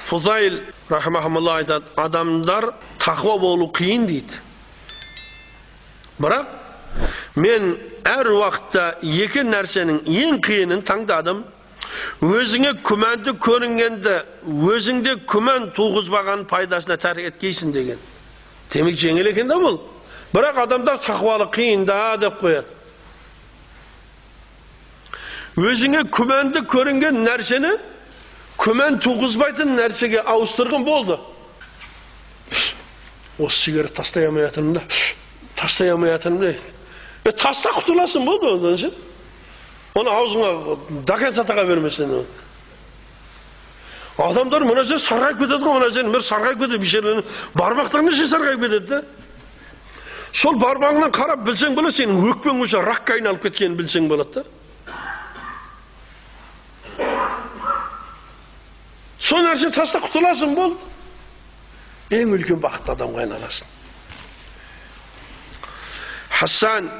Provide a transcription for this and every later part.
Фузайл рахимахумулла айтады, адамдар тақуа болу қиын дейді. Бірақ мен әр уақытта екі нәрсенің ең қиынын таңдадым. Өзіңе күмәнді көрінгенді, өзіңде күмән туғызбаған пайдасына тәрк еткейсің деген. Демек жеңіл екен да бұл. Бірақ адамдар тақуалық қиын да деп қояды. Өзіңе күмәнді көрінген нәрсені күмән туғызбайтын нәрсеге ауыстырғын болды. Осы сигарет тастай алмай жатырмын да, тастай алмай жатырмын да. Таста құтыласың болды одан ше. Оны аузыңа до конца таға бермесең. Адамдар мына жер сарғайып кетеді ғой, мына жер бір сарғайып кетеді, бейшаралар бармақтарына ше сарғайып кетеді да. Сол бармағыңнан қарап білсең болады, сенің өкпең уже ракқа айналып кеткенін білсең болады да. Сол нәрсе таста құтыласың болды. Ең үлкен бақытты адамға айналасың. Хасан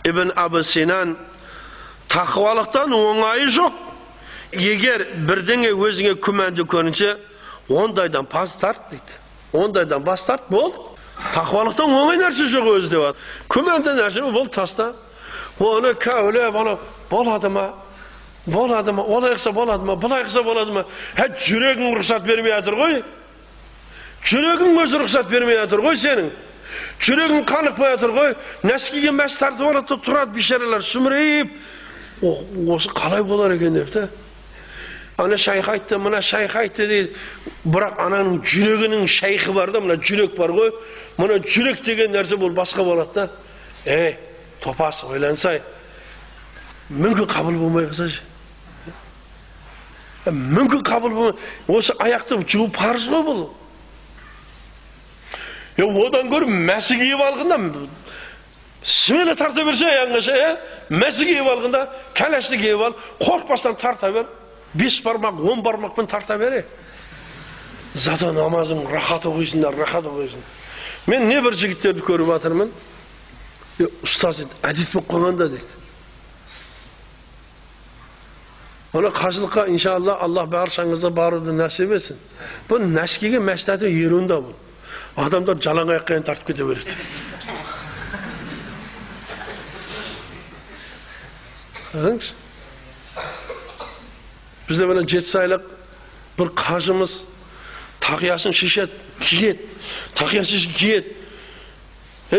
ибн Абу Синан тақуалықтан оңайы жоқ. Егер бірдеңе өзіңе күмәнді көрінсе, ондайдан бас тарт дейді. Ондайдан бас тарт болды. Тақуалықтан оңай нәрсе жоқ өзі деп жатыр. Күмәнді нәрсе болды, таста. Оны кәулеп, аны болады ма? Болады ма? Олай қылса болады ма? Былай қылса болады ма? Ә, жүрегің рұқсат бермей жатыр ғой. Жүрегің өзі рұқсат бермей жатыр ғой сенің. Жүрегің қанықпай жатыр ғой. Нәскиге мәс тартып алады, тұрады бейшаралар сүмірейіп. Осы қалай болар екен деп та. Ана шайх айтты, мына шайх айтты дейді. Бірақ ананың жүрегінің шайхы бар да, мына жүрек бар ғой. Мына жүрек деген нәрсе бұл басқа болады да. Ей, топас, ойлансай. Мүмкін қабыл болмай қалса. Мүмкін қабыл болмай. Осы аяқты жуу парыз ғой бұл. Одан көрі мәсі киіп алғанда, смело тарта берсе аяғыңа ше, мәсі киіп алғанда, кәләшті киіп ал, қорықпастан тарта бер. 5 бармақ, 10 бармақпен тарта бере. Зато намазың рахат оқисың да, рахат оқисың. Мен не бір жігіттерді көріп жатырмын. Ұстаз дейді, әдет болып қойған да дейді. Ona қажылыққа иншалла Аллах баршаңызға баруды нәсіп етсін. Бұл нәскиге мәслихаты ерунда бұл. Адамдар жалаң аяққа тартып кете береді. Қараңыз. Бізде мына жетісайлық бір қажымыз тақиясын шешеді, киеді. Тақиясын шешіп киеді.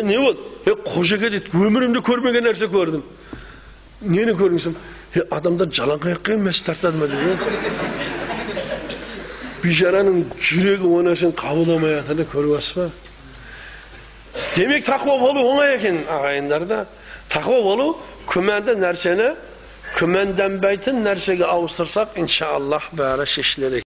Не болды? Қожеке дейді, өмірімде көрмеген нәрсе көрдім. Нені көрдіңсің? Адамдар жалаң аяққа мәс тартады ма дейді. Бейшараның жүрегі о нәрсені қабылдамай жатыр, көріп аласыз ба? Демек тақуа болу оңай екен ағайындар да. Тақуа болу күмәнді нәрсені күмәнданбайтын нәрсеге ауыстырсақ, иншаллах бәрі шешілер екен.